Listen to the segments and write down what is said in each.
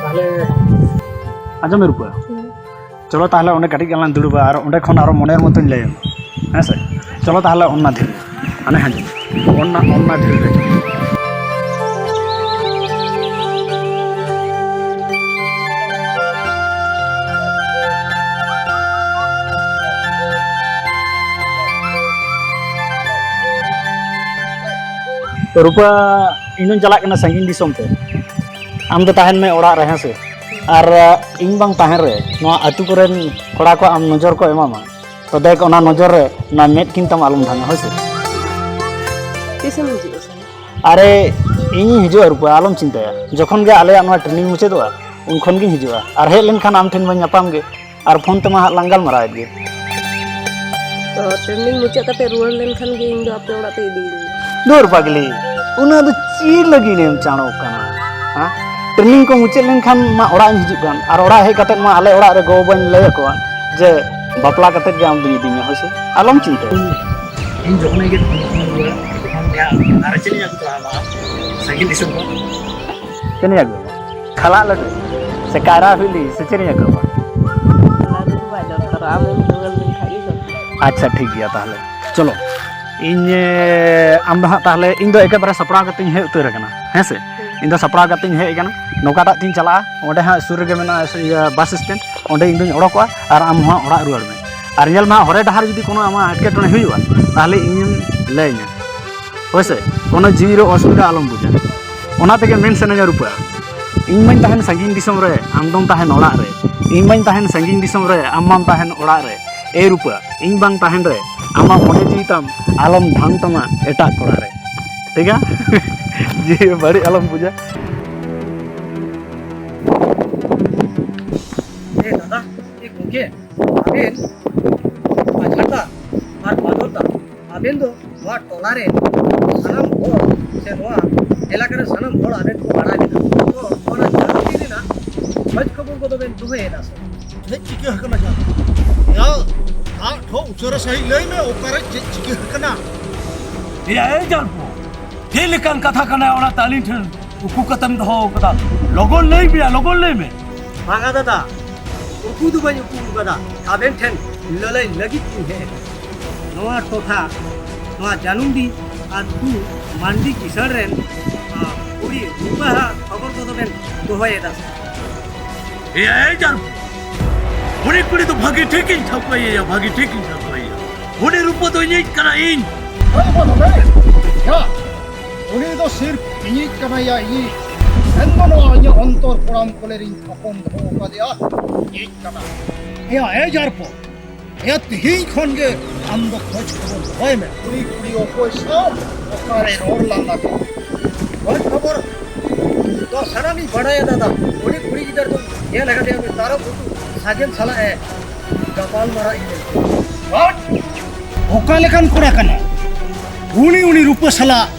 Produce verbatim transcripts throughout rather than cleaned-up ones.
ᱛᱟᱦᱞᱮ ᱟᱸᱡᱚᱢ ᱢᱮ ᱨᱩᱯᱟ᱾ ᱦᱩᱸ᱾ ᱪᱚᱞᱚ ᱛᱟᱦᱞᱮ ᱚᱸᱰᱮ ᱠᱟᱹᱴᱤᱡ ᱜᱟᱱ ᱞᱟᱝ ᱫᱩᱲᱩᱵᱟ ᱟᱨ ᱚᱸᱰᱮ ᱠᱷᱚᱱ ᱟᱨᱚ ᱢᱚᱱᱮᱨ ᱢᱚᱛᱚᱧ ᱞᱟᱹᱭ ᱟᱢᱟ᱾ ᱦᱮᱸ ᱥᱮ? ᱪᱚᱞᱚ ᱛᱟᱦᱞᱮ ᱚᱱᱟ ᱫᱷᱤᱨᱤ᱾ ᱦᱟᱱᱮ ᱦᱟᱸᱡᱮ᱾ ᱚᱱᱟ, ᱚᱱᱟ ᱫᱷᱤᱨᱤ ᱨᱮ᱾ ᱨᱩᱯᱟ, ᱤᱧ ᱫᱚᱧ ᱪᱟᱞᱟᱜ ᱠᱟᱱᱟ ᱥᱟᱺᱜᱤᱧ ᱫᱤᱥᱚᱢ ᱛᱮ᱾ ᱟᱢ ᱫᱚ ᱛᱟᱦᱮᱱ ᱢᱮ ᱚᱲᱟᱜ ᱨᱮ, ᱦᱮᱸ ᱥᱮ? ᱟᱨ, ᱤᱧ ᱵᱟᱝ ᱛᱟᱦᱮᱱ ᱨᱮ ᱱᱚᱣᱟ ᱟᱹᱛᱩ ᱠᱚᱨᱮᱱ ᱠᱚᱲᱟ ᱠᱚ ᱟᱢ ᱱᱚᱡᱚᱨ ᱠᱚ ᱮᱢᱟᱢᱟ᱾ ᱛᱚ ᱫᱮᱠ, ᱚᱱᱟ ᱱᱚᱡᱚᱨ ᱨᱮ ᱚᱱᱟ ᱢᱮᱫ ᱠᱤᱱ ᱛᱟᱢ ᱟᱞᱚᱢ ᱰᱷᱟᱝᱟ, ᱦᱳᱭ ᱥᱮ? ᱛᱤᱥᱮᱢ ᱦᱤᱡᱩᱜᱼᱟ ᱥᱮ? ᱟᱨᱮ, ᱤᱧᱤᱧ ᱦᱤᱡᱩᱜᱼᱟ ᱨᱩᱯᱟ, ᱟᱞᱚᱢ ᱪᱤᱱᱛᱟᱹᱭᱟ᱾ ᱡᱚᱠᱷᱚᱱ ᱜᱮ ᱟᱞᱮᱭᱟᱜ ᱱᱚᱣᱟ training ᱢᱩᱪᱟᱹᱫᱚᱜᱼᱟ, ᱩᱱ ᱠᱷᱚᱱ ᱜᱤᱧ ᱦᱤᱡᱩᱜᱼᱟ᱾ ᱟᱨ ᱦᱮᱡ ᱞᱮᱱᱠᱷᱟᱱ ᱟᱢ ᱴᱷᱮᱱ ᱢᱟᱧ ᱧᱟᱯᱟᱢ ᱜᱮ, ᱟᱨ ᱯᱷᱳᱱ ᱛᱮᱢᱟ ᱦᱟᱸᱜ ᱞᱟᱝ ᱜᱟᱞᱢᱟᱨᱟᱣᱮᱫ ᱜᱮ᱾ ᱛᱚ, training ᱢᱩᱪᱟᱹᱫ ᱠᱟᱛᱮ ᱨᱩᱣᱟᱹᱲ ᱞᱮᱱᱠᱷᱟᱱ ᱜᱮ ᱤᱧ ᱫᱚ ᱟᱯᱮ ᱚᱲᱟᱜ ᱛᱮ ᱤᱫᱤᱭᱤᱧ ᱢᱮ᱾ ᱫᱩᱨ ᱯᱟᱜᱽᱞᱤ, ᱩᱱᱟᱹᱜ ᱫᱚ ᱪᱮᱫ ᱞᱟᱹᱜᱤᱫ ᱮᱢ ᱪᱟᱬᱚᱜ ᱠᱟᱱᱟ? ᱦᱮᱸ? training ᱠᱚ ᱢᱩᱪᱟᱹᱫ ᱞᱮᱱᱠᱷᱟᱱ ᱢᱟ ᱚᱲᱟᱜ ᱤᱧ ᱦᱤᱡᱩᱜ ᱠᱟᱱ, ᱟᱨ ᱚᱲᱟᱜ ᱦᱮᱡ ᱠᱟᱛᱮ ᱢᱟ ᱟᱞᱮ ᱚᱲᱟᱜ ᱨᱮ ᱜᱚ ᱵᱟᱵᱟᱧ ᱞᱟᱹᱭ ᱟᱠᱚᱣᱟ ᱡᱮ ᱵᱟᱯᱞᱟ ᱠᱟᱛᱮ ᱜᱮ ᱟᱢ ᱫᱚᱧ ᱤᱫᱤ ᱢᱮᱭᱟ, ᱦᱳᱭ ᱥᱮ? ᱟᱞᱚᱢ ᱪᱤᱱᱛᱟᱹᱭᱟ᱾ ᱤᱧ ᱡᱚᱠᱷᱚᱱ ᱜᱮ ᱯᱷᱳᱱ ᱨᱩᱣᱟᱹᱲᱟ, ᱛᱚᱠᱷᱚᱱ ᱜᱮ ᱦᱟᱸᱜ ᱟᱨ ᱪᱮᱫ ᱤᱧ ᱟᱹᱜᱩ ᱛᱚᱨᱟ ᱟᱢᱟ ᱥᱟᱺᱜᱤᱧ ᱫᱤᱥᱚᱢ ᱠᱷᱚᱱ? ᱪᱮᱫ ᱤᱧ ᱟᱹᱜᱩ ᱟᱢᱟ? ᱠᱷᱟᱞᱟᱜ ᱞᱟᱹᱰᱩ ᱥᱮ ᱠᱟᱭᱨᱟ ᱵᱤᱞᱤ ᱥᱮ ᱪᱮᱫ ᱤᱧ ᱟᱹᱜᱩ ᱟᱢᱟ? ᱞᱟᱹᱰᱩ ᱫᱚ ᱵᱟᱭ ᱫᱚᱨᱠᱟᱨᱚᱜᱼᱟ, ᱟᱢᱮᱢ ᱨᱩᱣᱟᱹᱲ ᱞᱮᱱᱠᱷᱟᱡ ᱜᱮ ᱫᱚᱨᱠᱟᱨ᱾ ᱟᱪᱪᱷᱟ, ᱴᱷᱤᱠ ᱜᱮᱭᱟ ᱛᱟᱦᱞᱮ᱾ ᱪᱚᱞᱚ, ᱤᱧ, ᱮ, ᱟᱢ ᱫᱚ ᱦᱟᱸᱜ ᱛᱟᱦᱞᱮ, ᱤᱧ ᱫᱚ ᱮᱠᱮᱵᱟᱨᱮ ᱥᱟᱯᱲᱟᱣ ᱠᱟᱛᱮᱧ ᱦᱮᱡ ᱩᱛᱟᱹᱨ ᱟᱠᱟᱱᱟ, ᱦᱮᱸ ᱥᱮ? ᱦᱩᱸ᱾ ᱤᱧ ᱫᱚ ᱥᱟᱯᱲᱟᱣ ᱠᱟᱛᱮᱧ ᱦᱮᱡ ᱟᱠᱟᱱᱟ, ᱱᱚᱝᱠᱟᱴᱟᱜ ᱛᱤᱧ ᱪᱟᱞᱟᱜᱼᱟ, ᱚᱸᱰᱮ ᱦᱟᱸᱜ ᱥᱩᱨ ᱨᱮᱜᱮ ᱢᱮᱱᱟᱜᱼᱟ ᱤᱭᱟᱹ ᱵᱟᱥ ᱥᱴᱮᱱᱰ, ᱚᱸᱰᱮ ᱤᱧ ᱫᱩᱧ ᱚᱰᱚᱠᱚᱜᱼᱟ ᱟᱨ ᱟᱢ ᱦᱚᱸ ᱚᱲᱟᱜ ᱨᱩᱣᱟᱹᱲ ᱢᱮ᱾ ᱟᱨ ᱧᱮᱞ ᱢᱮ ᱦᱟᱸᱜ, ᱦᱚᱨᱮ ᱰᱟᱦᱟᱨ ᱡᱩᱫᱤ ᱠᱳᱱᱳ ᱟᱢᱟᱜ ᱮᱴᱠᱮᱴᱚᱬᱮ ᱦᱩᱭᱩᱜᱼᱟ, ᱛᱟᱦᱚᱞᱮ ᱤᱧᱮᱢ ᱞᱟᱹᱭᱟᱹᱧᱟ, ᱦᱳᱭ ᱥᱮ? ᱠᱳᱱᱳ ᱡᱤᱣᱤ ᱨᱮ ᱚᱥᱩᱵᱤᱫᱷᱟ ᱟᱞᱚᱢ ᱵᱩᱡᱟ᱾ ᱚᱱᱟ ᱛᱮᱜᱮ ᱢᱮᱱ ᱥᱟᱱᱟᱧᱟ ᱨᱩᱯᱟ, ᱤᱧ ᱢᱟᱧ ᱛᱟᱦᱮᱱ ᱥᱟᱺᱜᱤᱧ ᱫᱤᱥᱚᱢ ᱨᱮ, ᱟᱢ ᱫᱚᱢ ᱛᱟᱦᱮᱱ ᱚᱲᱟᱜ ᱨᱮ᱾ ᱤᱧ ᱢᱟᱧ ᱛᱟᱦᱮᱱ ᱥᱟᱺᱜᱤᱧ ᱫᱤᱥᱚᱢ ᱨᱮ, ᱟᱢ ᱢᱟᱢ ᱛᱟᱦᱮᱱ ᱚᱲᱟᱜ ᱨᱮ᱾ ᱮ ᱨᱩᱯᱟ, ᱤᱧ ᱵᱟᱝ ᱛᱟᱦᱮᱱ ᱨᱮ ᱟᱢᱟᱜ ᱢᱚᱱᱮ ᱡᱤᱣᱤ ᱛᱟᱢ ᱟᱞᱚᱢ ᱫᱷᱟᱝ ᱛᱟᱢᱟ ᱮᱴᱟᱜ ᱠᱚᱲᱟ ᱨᱮ, ᱴᱷᱤᱠᱟ? ᱡᱤᱣᱤ ᱵᱟᱹᱲᱤᱡ ᱟᱞᱚᱢ ᱵᱩᱡᱟ᱾ ᱮ ᱫᱟᱫᱟ, ᱮ ᱜᱚᱢᱠᱮ, ᱟᱵᱮᱱ ᱢᱟᱡᱷᱟᱨ ᱫᱟ ᱟᱨ ᱵᱟᱫᱚᱞ ᱫᱟ, ᱟᱵᱮᱱ ᱫᱚ ᱱᱚᱣᱟ ᱴᱚᱞᱟ ᱨᱮ ᱥᱟᱱᱟᱢ ᱦᱚᱲ ᱥᱮ ᱱᱚᱣᱟ ᱮᱞᱟᱠᱟ ᱨᱮ ᱥᱟᱱᱟᱢ ᱦᱚᱲ ᱟᱵᱮᱱ ᱠᱚ ᱵᱟᱲᱟᱭ ᱵᱮᱱᱟ᱾ ᱛᱚ ᱚᱱᱟ ᱡᱟᱹᱥᱛᱤ ᱨᱮᱱᱟᱜ ᱠᱷᱚᱡᱽ ᱠᱷᱚᱵᱚᱨ ᱠᱚᱫᱚ ᱵᱮᱱ ᱫᱚᱦᱚᱭᱮᱫᱟ ᱥᱮ? ᱪᱮᱫ ᱪᱤᱠᱟᱹ ᱟᱠᱟᱱᱟ ᱡᱟᱱ? ᱭᱟ, ᱟᱜ ᱴᱷᱚ ᱩᱥᱟᱹᱨᱟ ᱥᱟᱺᱦᱤᱡ ᱞᱟᱹᱭ ᱢᱮ, ᱚᱠᱟᱨᱮ ᱪᱮᱫ ᱪᱤᱠᱟᱹ ᱟᱠᱟᱱᱟ? ᱮᱭᱟ, ᱮ ᱡᱟᱨᱯᱚ, ᱪᱮᱫ ᱞᱮᱠᱟᱱ ᱠᱟᱛᱷᱟ ᱠᱟᱱᱟ ᱚᱱᱟ ᱛᱟᱹᱞᱤᱧ ᱴᱷᱮᱱ ᱩᱠᱩ ᱠᱟᱛᱮᱢ ᱫᱚᱦᱚ ᱟᱠᱟᱫᱟ? ᱞᱚᱜᱚᱱ ᱞᱟᱹᱭ ᱢᱮᱭᱟ, ᱞᱚᱜᱚᱱ ᱞᱟᱹᱭ ᱢᱮ᱾ ᱵᱟᱝᱟ ᱫᱟᱫᱟ, ᱩᱠᱩ ᱫᱚ ᱵᱟᱹᱧ ᱩᱠᱩ ᱟᱠᱟᱫᱟ, ᱟᱵᱮᱱ ᱴᱷᱮᱱ ᱞᱟᱹᱞᱟᱹᱭ ᱞᱟᱹᱜᱤᱫ ᱤᱧ ᱦᱮᱡ ᱟᱠᱟᱱᱟ᱾ ᱱᱚᱣᱟ ᱴᱚᱴᱷᱟ, ᱱᱚᱣᱟ ᱡᱟᱹᱱᱩᱢᱰᱤ ᱟᱹᱛᱩ ᱢᱟᱱᱰᱤ ᱠᱤᱥᱟᱹᱬ ᱨᱮᱱ, ᱟ, ᱠᱩᱲᱤ ᱨᱩᱯᱟᱦᱟ ᱠᱷᱚᱵᱚᱨ ᱠᱚᱫᱚ ᱵᱮᱱ ᱫᱚᱦᱚᱭᱮᱫᱟ ᱥᱮ? ᱮᱭᱟ, ᱮ ᱡᱟᱨᱯᱚ, ᱩᱱᱤ ᱠᱩᱲᱤ ᱫᱚ ᱵᱷᱟᱹᱜᱤ ᱴᱷᱤᱠ ᱤᱧ ᱴᱷᱟᱹᱣᱠᱟᱹᱭᱮᱭᱟ, ᱵᱷᱟᱹᱜᱤ ᱴᱷᱤᱠ ᱤᱧ ᱴᱷᱟᱹᱣᱠᱟᱹᱭᱮᱭᱟ᱾ ᱩᱱᱤ ᱨᱩᱯᱟ ᱫᱚ ᱤᱧᱤᱡ ᱠᱟᱱᱟ, ᱤᱧ᱾ ᱦᱳᱭ, ᱵᱚᱞᱮ, ᱭᱟ, ᱩᱱᱤ ᱫᱚ ᱥᱤᱨᱯ ᱤᱧᱤᱡ ᱠᱟᱱᱟᱭᱟ, ᱤᱧᱤᱡ᱾ ᱢᱮᱱᱫᱚ ᱱᱚᱣᱟ ᱤᱧᱟᱹᱜ ᱚᱱᱛᱚᱨ ᱠᱚᱲᱟᱢ ᱠᱚᱞᱮ ᱨᱤᱧ ᱛᱷᱟᱯᱚᱱ ᱫᱚᱦᱚ ᱟᱠᱟᱫᱮᱭᱟ, ᱤᱧᱤᱡ ᱠᱟᱱᱟ᱾ ᱮᱭᱟ, ᱮ ᱡᱟᱨᱯᱚ, ᱮᱭᱟ, ᱛᱤᱦᱤᱧ ᱠᱷᱚᱱ ᱜᱮ ᱟᱢ ᱫᱚ ᱠᱷᱚᱡᱽ ᱠᱷᱚᱵᱚᱨ ᱫᱚᱦᱚᱭ ᱢᱮ᱾ ᱩᱱᱤ ᱠᱩᱲᱤ ᱚᱠᱚᱭ ᱥᱟᱶ ᱚᱠᱟᱨᱮ ᱨᱚᱲ ᱞᱟᱸᱫᱟ ᱠᱮᱫᱟ? ᱠᱷᱚᱡᱽ ᱠᱷᱚᱵᱚᱨ ᱫᱚ ᱥᱟᱱᱟᱢᱤᱧ ᱵᱟᱰᱟᱭᱟ ᱫᱟᱫᱟ᱾ ᱩᱱᱤ ᱠᱩᱲᱤ ᱜᱤᱫᱟᱹᱨ ᱫᱚ ᱧᱮᱞ ᱟᱠᱟᱫᱮᱭᱟ, ᱩᱱᱤ ᱛᱟᱨᱚᱵ ᱩᱛᱩ ᱥᱟᱜᱮᱱ ᱥᱟᱞᱟᱜ ᱮ ᱜᱟᱯᱟᱞ ᱢᱟᱨᱟᱜ ᱤᱧ ᱧᱮᱞ ᱠᱮᱫᱟ᱾ ᱦᱚᱴ! ᱚᱠᱟ ᱞᱮᱠᱟᱱ ᱠᱚᱲᱟ ᱠᱟᱱᱟᱭ? ᱩᱱᱤ, ᱩᱱᱤ ᱨᱩᱯᱟᱹ ᱥᱟᱞᱟᱜ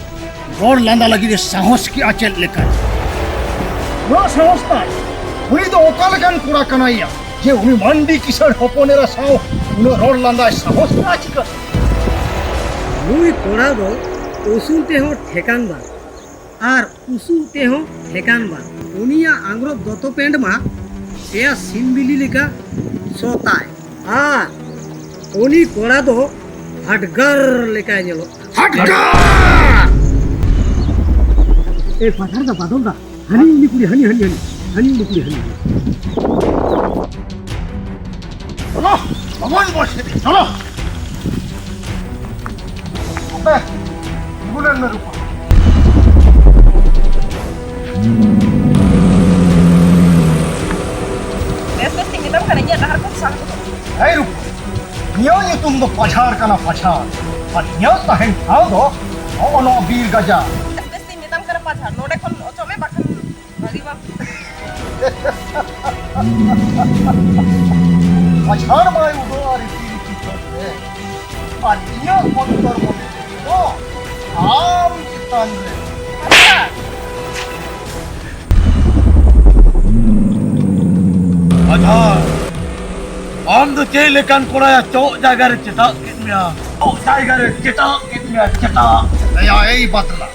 ᱨᱚᱲ ᱞᱟᱸᱫᱟ ᱞᱟᱹᱜᱤᱫ ᱮ ᱥᱟᱦᱚᱥ ᱠᱮᱜᱼᱟ ᱪᱮᱫ ᱞᱮᱠᱟ? ᱱᱚᱣᱟ ᱥᱟᱦᱚᱥ ᱛᱟᱭ? ᱩᱱᱤ ᱫᱚ ᱚᱠᱟ ᱞᱮᱠᱟᱱ ᱠᱚᱲᱟ ᱠᱟᱱᱟᱭ ᱭᱟ, ᱡᱮ ᱩᱱᱤ ᱢᱟᱱᱰᱤ ᱠᱤᱥᱟᱹᱬ ᱦᱚᱯᱚᱱ ᱮᱨᱟ ᱥᱟᱶ ᱩᱱᱟᱹᱜ ᱨᱚᱲ ᱞᱟᱸᱫᱟᱭ ᱥᱟᱦᱚᱥ ᱠᱮᱜᱼᱟ ᱪᱤᱠᱟᱹᱛᱮ? ᱱᱩᱭ ᱠᱚᱲᱟ ᱫᱚ ᱩᱥᱩᱞ ᱛᱮᱦᱚᱸ ᱴᱷᱮᱠᱟᱱ ᱵᱟᱝ, ᱟᱨ ᱩᱥᱩᱞ ᱛᱮᱦᱚᱸ ᱴᱷᱮᱠᱟᱱ ᱵᱟᱝ᱾ ᱩᱱᱤᱭᱟᱜ ᱟᱝᱜᱽᱨᱚᱵ ᱫᱚᱛᱚ ᱯᱮᱱᱴ ᱢᱟ ᱥᱮᱭᱟ ᱥᱤᱢ ᱵᱤᱞᱤ ᱞᱮᱠᱟ ᱥᱚ ᱛᱟᱭ, ᱟᱨ ᱩᱱᱤ ᱠᱚᱲᱟ ᱫᱚ ᱦᱟᱰᱜᱟᱨ ᱞᱮᱠᱟᱭ ᱧᱮᱞᱚᱜ ᱠᱟᱱᱟ᱾ ᱦᱟᱰᱜᱟᱨ! ᱮ ᱯᱟᱛᱷᱟᱨ ᱫᱟ, ᱵᱟᱫᱚᱞ ᱫᱟ, ᱦᱟᱹᱱᱤ ᱩᱱᱤ ᱠᱩᱲᱤ, ᱦᱟᱹᱱᱤ, ᱦᱟᱹᱱᱤ, ᱦᱟᱹᱱᱤ, ᱦᱟᱹᱱᱤ ᱩᱱᱤ ᱠᱩᱲᱤ, ᱦᱟᱹᱱᱤ, ᱦᱟᱹᱱᱤ᱾ ᱪᱚᱞᱚ, ᱞᱚᱜᱚᱱ ᱵᱚᱱ ᱥᱮᱫ, ᱪᱚᱞᱚ᱾ ᱟᱯᱮ, ᱛᱤᱸᱜᱩ ᱞᱮᱱ ᱢᱮ ᱨᱩᱯᱟ᱾ ᱵᱮᱥ ᱵᱮᱥ ᱛᱤᱧ ᱢᱮᱛᱟᱢ ᱠᱟᱱᱟ, ᱤᱧᱟᱹᱜ ᱰᱟᱦᱟᱨ ᱠᱷᱚᱱ ᱥᱟᱦᱟ ᱠᱚᱫᱚ᱾ ᱦᱮᱸ ᱨᱩᱯᱟ, ᱤᱧᱟᱹᱜ ᱧᱩᱛᱩᱢ ᱫᱚ ᱯᱟᱡᱷᱟᱲ ᱠᱟᱱᱟ, ᱯᱟᱡᱷᱟᱲ᱾ ᱟᱨ ᱤᱧᱟᱹᱜ ᱛᱟᱦᱮᱱ ᱴᱷᱟᱶ ᱫᱚ ᱱᱚᱜᱼᱚ ᱱᱚᱣᱟ ᱵᱤᱨ ᱜᱟᱡᱟᱲ᱾ ᱵᱮᱥ ᱵᱮᱥ ᱛᱤᱧ ᱢᱮᱛᱟᱢ ᱠᱟᱱᱟ ᱯᱟᱡᱷᱟᱲ, ᱱᱚᱰᱮ ᱠᱷᱚᱱ ᱚᱪᱚᱜ ᱢᱮ, ᱵᱟᱠᱷᱟᱱ ᱵᱷᱟᱹᱜᱤ ᱵᱟᱝ᱾ ᱯᱟᱡᱷᱟᱲ ᱢᱟᱭ ᱩᱰᱟᱹᱜᱼᱟ ᱨᱤᱛᱤ ᱨᱤᱛᱤ ᱪᱚᱴ ᱨᱮ, ᱟᱨ ᱤᱧᱟᱹᱜ ᱚᱱᱛᱚᱨ ᱢᱚᱱᱮ ᱫᱚ ᱟᱢ ᱪᱮᱛᱟᱱ ᱨᱮ᱾ ᱯᱟᱡᱷᱟᱲ! ᱯᱟᱡᱷᱟᱲ! ᱟᱢ ᱫᱚ ᱪᱮᱫ ᱞᱮᱠᱟᱱ ᱠᱚᱲᱟᱭᱟ? ᱪᱚᱜ ᱡᱟᱭᱜᱟ ᱨᱮ ᱪᱮᱫᱟᱜ ᱠᱮᱫ ᱢᱮᱭᱟ? ᱪᱚᱜ ᱡᱟᱭᱜᱟ ᱨᱮ ᱪᱮᱫᱟᱜ ᱠᱮᱫ ᱢᱮᱭᱟ? ᱪᱮᱫᱟᱜ? ᱮᱭᱟ, ᱮᱭ ᱵᱟᱛᱞᱟ,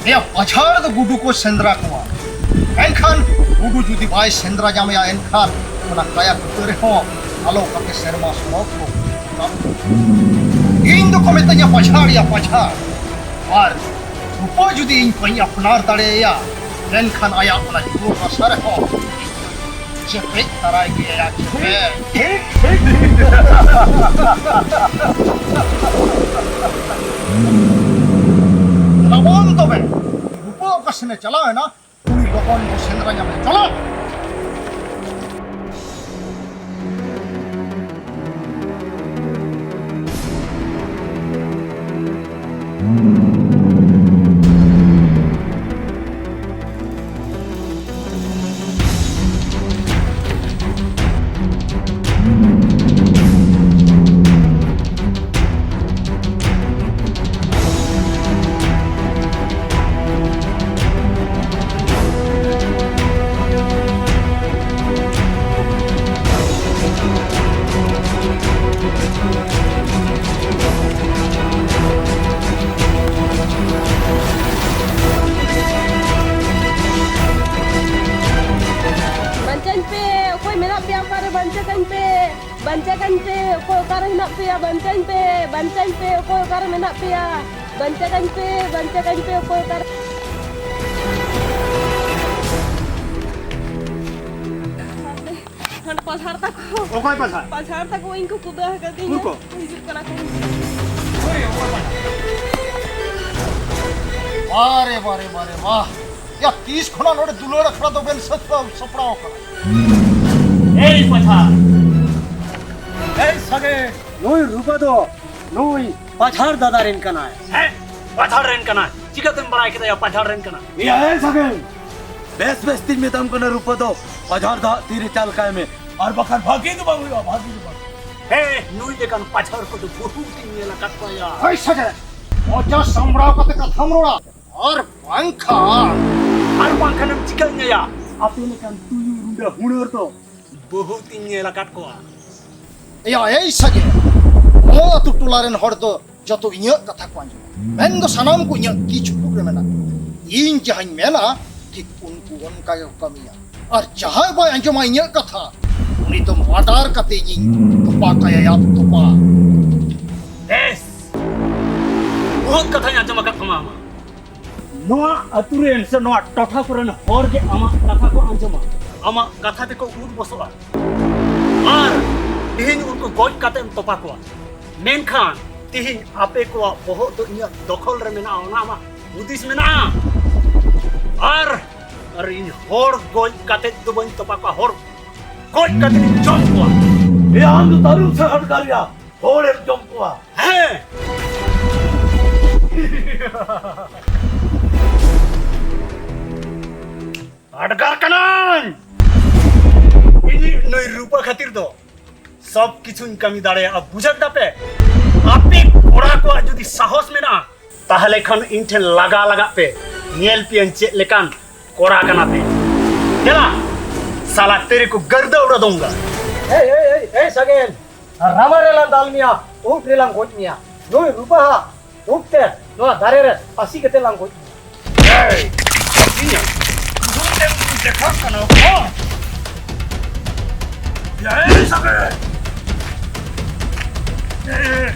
ᱮᱭᱟ, ᱯᱟᱡᱷᱟᱲ ᱫᱚ ᱜᱩᱰᱩ ᱠᱚ ᱥᱮᱸᱫᱽᱨᱟ ᱠᱚᱣᱟ᱾ ᱮᱱᱠᱷᱟᱱ ᱜᱩᱰᱩ ᱡᱩᱫᱤ ᱵᱟᱭ ᱥᱮᱸᱫᱽᱨᱟ ᱧᱟᱢᱮᱭᱟ, ᱮᱱᱠᱷᱟᱱ ᱚᱱᱟ ᱠᱟᱭᱟ ᱠᱩᱴᱟᱹ ᱨᱮᱦᱚᱸ ᱟᱞᱚ ᱠᱟᱛᱮ ᱥᱮᱨᱢᱟ ᱥᱚᱲᱚᱠ ᱠᱚ᱾ ᱤᱧ ᱫᱚᱠᱚ ᱢᱮᱛᱟᱹᱧᱟ ᱯᱟᱡᱷᱟᱲᱤᱭᱟ, ᱯᱟᱡᱷᱟᱲ᱾ ᱟᱨ ᱨᱩᱯᱟᱹ ᱡᱩᱫᱤ ᱤᱧ ᱵᱟᱹᱧ ᱟᱯᱱᱟᱨ ᱫᱟᱲᱮᱭᱟᱭᱟ, ᱮᱱᱠᱷᱟᱱ ᱟᱭᱟᱜ ᱚᱱᱟ ᱡᱩᱣᱟᱹᱱ ᱨᱟᱥᱟ ᱨᱮᱦᱚᱸ ᱪᱮᱯᱮᱡ ᱛᱟᱨᱟᱭ ᱜᱮᱭᱟ, ᱪᱮᱯᱮᱡ᱾ ᱴᱷᱤᱠ, ᱴᱷᱤᱠ, ᱴᱷᱤᱠ᱾ ᱨᱟᱵᱚᱱ ᱛᱚᱵᱮ, ᱨᱩᱯᱟᱹ ᱚᱠᱟ ᱥᱮᱱᱮ ᱪᱟᱞᱟᱣ ᱮᱱᱟ, ᱩᱱᱤ ᱞᱚᱜᱚᱱ ᱵᱚ ᱥᱮᱸᱫᱽᱨᱟ ᱧᱟᱢᱮ᱾ ᱪᱚᱞᱚ! ᱵᱟᱧᱪᱟᱧ ᱯᱮ, ᱚᱠᱚᱭ ᱢᱮᱱᱟᱜ ᱯᱮᱭᱟ ᱚᱠᱟᱨᱮ? ᱵᱟᱧᱪᱟ ᱠᱟᱹᱧ ᱯᱮ, ᱵᱟᱧᱪᱟ ᱠᱟᱹᱧ ᱯᱮ, ᱚᱠᱚᱭ ᱚᱠᱟᱨᱮ ᱦᱮᱱᱟᱜ ᱯᱮᱭᱟ? ᱵᱟᱧᱪᱟᱧ ᱯᱮ, ᱵᱟᱧᱪᱟᱧ ᱯᱮ, ᱚᱠᱚᱭ ᱚᱠᱟᱨᱮ ᱢᱮᱱᱟᱜ ᱯᱮᱭᱟ? ᱵᱟᱧᱪᱟ ᱠᱟᱹᱧ ᱯᱮ, ᱵᱟᱧᱪᱟ ᱠᱟᱹᱧ ᱯᱮ, ᱚᱠᱚᱭ ᱚᱠᱟᱨᱮ? ᱯᱟᱡᱷᱟᱲ ᱛᱟᱠᱚ᱾ ᱚᱠᱚᱭ ᱯᱟᱡᱷᱟᱲ? ᱯᱟᱡᱷᱟᱲ ᱛᱟᱠᱚ ᱤᱧ ᱠᱚ ᱠᱩᱫᱟᱹ ᱟᱠᱟᱫᱤᱧᱟ᱾ ᱩᱠᱩᱨ ᱠᱚ? ᱦᱤᱡᱩᱜ ᱠᱟᱱᱟ ᱠᱚ᱾ ᱵᱟᱨᱮ, ᱵᱟᱨᱮ, ᱵᱟᱨᱮ, ᱵᱟᱦ! ᱭᱟ, ᱛᱤᱥ ᱠᱷᱚᱱᱟᱜ ᱱᱚᱰᱮ ᱫᱩᱞᱟᱹᱲ ᱟᱠᱷᱲᱟ ᱫᱚ ᱵᱮᱱ ᱥᱟᱹᱛ ᱥᱟᱯᱲᱟᱣ ᱠᱟᱱᱟ? ᱮᱭ ᱯᱟᱡᱷᱟᱲ! ᱮᱭ ᱥᱟᱜᱮ! ᱱᱩᱭ ᱨᱩᱯᱟ ᱫᱚ ᱱᱩᱭ ᱯᱟᱡᱷᱟᱲ ᱫᱟᱫᱟ ᱨᱮᱱ ᱠᱟᱱᱟᱭ᱾ ᱦᱮᱸ, ᱯᱟᱡᱷᱟᱲ ᱨᱮᱱ ᱠᱟᱱᱟᱭ᱾ ᱪᱤᱠᱟᱹᱛᱮᱢ ᱵᱟᱲᱟᱭ ᱠᱮᱫᱟ ᱭᱟ ᱯᱟᱡᱷᱟᱲ ᱨᱮᱱ ᱠᱟᱱᱟ? ᱮᱭᱟ, ᱮᱭ ᱥᱟᱜᱮᱱ, ᱵᱮᱥ ᱵᱮᱥ ᱛᱤᱧ ᱢᱮᱛᱟᱢ ᱠᱟᱱᱟ, ᱨᱩᱯᱟ ᱫᱚ ᱯᱟᱡᱷᱟᱲ ᱫᱟᱜ ᱛᱤᱨᱮ ᱪᱟᱞ ᱠᱟᱭ ᱢᱮ, ᱟᱨ ᱵᱟᱠᱷᱟᱱ ᱵᱷᱟᱜᱮ ᱫᱚ ᱵᱟᱝ ᱦᱩᱭᱩᱜᱼᱟ, ᱵᱷᱟᱜᱮ ᱫᱚ ᱵᱟᱝ᱾ ᱦᱮᱸ, ᱱᱩᱭ ᱞᱮᱠᱟᱱ ᱯᱟᱡᱷᱟᱲ ᱠᱚᱫᱚ ᱵᱚᱦᱩᱛ ᱤᱧ ᱧᱮᱞ ᱟᱠᱟᱫ ᱠᱚᱣᱟ ᱭᱟ᱾ ᱦᱳᱭ ᱥᱟᱜᱮᱱ, ᱢᱚᱪᱟ ᱥᱟᱢᱵᱲᱟᱣ ᱠᱟᱛᱮ ᱠᱟᱛᱷᱟᱢ ᱨᱚᱲᱟ, ᱟᱨ ᱵᱟᱝᱠᱷᱟᱱ, ᱟᱨ ᱵᱟᱝᱠᱷᱟᱱᱮᱢ ᱪᱤᱠᱟᱹᱧᱟ ᱭᱟ? ᱟᱯᱮ ᱞᱮᱠᱟᱱ ᱛᱩᱭᱩ ᱨᱩᱸᱰᱟᱹ ᱦᱩᱲᱟᱹᱨ ᱫᱚ ᱵᱚᱦᱩᱛ ᱤᱧ ᱧᱮᱞ ᱟᱠᱟᱫ ᱠᱚᱣᱟ᱾ ᱮᱭᱟ, ᱮᱭ ᱥᱟᱜᱮᱱ, ᱱᱚᱣᱟ ᱟᱹᱛᱩ ᱴᱚᱞᱟ ᱨᱮᱱ ᱦᱚᱲ ᱫᱚ ᱡᱚᱛᱚ ᱤᱧᱟᱹᱜ ᱠᱟᱛᱷᱟ ᱠᱚ ᱟᱸᱡᱚᱢᱟ᱾ ᱢᱮᱱᱫᱚ ᱥᱟᱱᱟᱢ ᱠᱚ ᱤᱧᱟᱹᱜ ᱛᱤ ᱪᱩᱯᱩᱫ ᱨᱮ ᱢᱮᱱᱟᱜ ᱠᱚᱣᱟ᱾ ᱤᱧ ᱡᱟᱦᱟᱸᱧ ᱢᱮᱱᱟ, ᱴᱷᱤᱠ ᱩᱱᱠᱩ ᱚᱱᱠᱟ ᱜᱮᱠᱚ ᱠᱟᱹᱢᱤᱭᱟ᱾ ᱟᱨ ᱡᱟᱦᱟᱸᱭ ᱵᱟᱭ ᱟᱸᱡᱚᱢᱟ ᱤᱧᱟᱹᱜ ᱠᱟᱛᱷᱟ, ᱩᱱᱤ ᱫᱚ ᱢᱟᱰᱟᱨ ᱠᱟᱛᱮ ᱤᱧ ᱛᱚᱯᱟ ᱠᱟᱭᱟ, ᱭᱟ ᱛᱚᱯᱟ᱾ ᱵᱮᱥ! ᱵᱚᱦᱩᱛ ᱠᱟᱛᱷᱟᱧ ᱟᱸᱡᱚᱢ ᱟᱠᱟᱫ ᱛᱟᱢᱟ ᱟᱢᱟᱜ᱾ ᱱᱚᱣᱟ ᱟᱹᱛᱩ ᱨᱮᱱ ᱥᱮ ᱱᱚᱣᱟ ᱴᱚᱴᱷᱟ ᱠᱚᱨᱮᱱ ᱦᱚᱲ ᱜᱮ ᱟᱢᱟᱜ ᱠᱟᱛᱷᱟ ᱠᱚ ᱟᱸᱡᱚᱢᱟ, ᱟᱢᱟᱜ ᱠᱟᱛᱷᱟ ᱛᱮᱠᱚ ᱩᱫ ᱵᱚᱥᱚᱜᱼᱟ᱾ ᱟᱨ ᱛᱮᱦᱮᱧ ᱩᱱᱠᱩ ᱜᱚᱡ ᱠᱟᱛᱮᱢ ᱛᱚᱯᱟ ᱠᱚᱣᱟ, ᱢᱮᱱᱠᱷᱟᱱ ᱛᱮᱦᱮᱧ ᱟᱯᱮ ᱠᱚᱣᱟᱜ ᱵᱚᱦᱚᱜ ᱫᱚ ᱤᱧᱟᱹᱜ ᱫᱚᱠᱷᱚᱞ ᱨᱮ ᱢᱮᱱᱟᱜᱼᱟ, ᱚᱱᱟ ᱟᱢᱟᱜ ᱦᱩᱫᱤᱥ ᱢᱮᱱᱟᱜᱼᱟ? ᱟᱨ, ᱟᱨ ᱤᱧ ᱦᱚᱲ ᱜᱚᱡ ᱠᱟᱛᱮ ᱫᱚ ᱵᱟᱹᱧ ᱛᱚᱯᱟ ᱠᱚᱣᱟ, ᱦᱚᱲ ᱜᱚᱡ ᱠᱟᱛᱮ ᱤᱧ ᱡᱚᱢ ᱠᱚᱣᱟ᱾ ᱮ, ᱟᱢ ᱫᱚ ᱛᱟᱹᱨᱩᱵ ᱥᱮ ᱦᱟᱰᱜᱟᱨ ᱭᱟ? ᱦᱚᱲᱮᱢ ᱡᱚᱢ ᱠᱚᱣᱟ? ᱦᱮᱸ! ᱦᱟᱰᱜᱟᱨ ᱠᱟᱱᱟᱹᱧ! ᱤᱧᱤᱡ ᱱᱩᱭ ᱨᱩᱯᱟ ᱠᱷᱟᱹᱛᱤᱨ ᱫᱚ ᱥᱚᱵ ᱠᱤᱪᱷᱩᱧ ᱠᱟᱹᱢᱤ ᱫᱟᱲᱮᱭᱟᱜᱼᱟ, ᱵᱩᱡᱷᱟᱹᱣ ᱠᱮᱫᱟ ᱯᱮ? ᱟᱯᱮ ᱠᱚᱲᱟ ᱠᱚᱣᱟᱜ ᱡᱩᱫᱤ ᱥᱟᱦᱚᱥ ᱢᱮᱱᱟᱜᱼᱟ, ᱛᱟᱦᱞᱮ ᱠᱷᱟᱱ ᱤᱧ ᱴᱷᱮᱱ ᱞᱟᱜᱟ ᱞᱟᱜᱟᱜ ᱯᱮ, ᱧᱮᱞ ᱯᱮᱭᱟᱧ ᱪᱮᱫ ᱞᱮᱠᱟᱱ ᱠᱚᱲᱟ ᱠᱟᱱᱟ ᱯᱮ᱾ ᱫᱮᱞᱟ, ᱥᱟᱞᱟ ᱛᱮᱨᱮ ᱠᱚ ᱜᱟᱨᱫᱟ ᱩᱲᱟ ᱫᱚᱝᱜᱟ᱾ ᱮᱭ, ᱮᱭ, ᱮᱭ, ᱮᱭ, ᱥᱟᱜᱮᱱ, ᱨᱟᱢᱟ ᱨᱮᱞᱟᱝ ᱫᱟᱞ ᱢᱮᱭᱟ, ᱩᱵ ᱨᱮᱞᱟᱝ ᱜᱚᱡ ᱢᱮᱭᱟ, ᱱᱩᱭ ᱨᱩᱯᱟ ᱦᱟᱜ ᱩᱵ ᱛᱮ ᱱᱚᱣᱟ ᱫᱟᱨᱮ ᱨᱮ ᱯᱟᱹᱥᱤ ᱠᱟᱛᱮ ᱞᱟᱝ ᱜᱚᱡ ᱢᱮᱭᱟ᱾ ᱮᱭ, ᱤᱧᱟᱹᱜ ᱩᱵ ᱛᱮᱢ ᱫᱮᱠᱷᱟᱜ ᱠᱟᱱᱟ, ᱦᱚᱸ? ᱮᱭ, ᱥᱟᱜᱮᱱ! ᱮᱭ,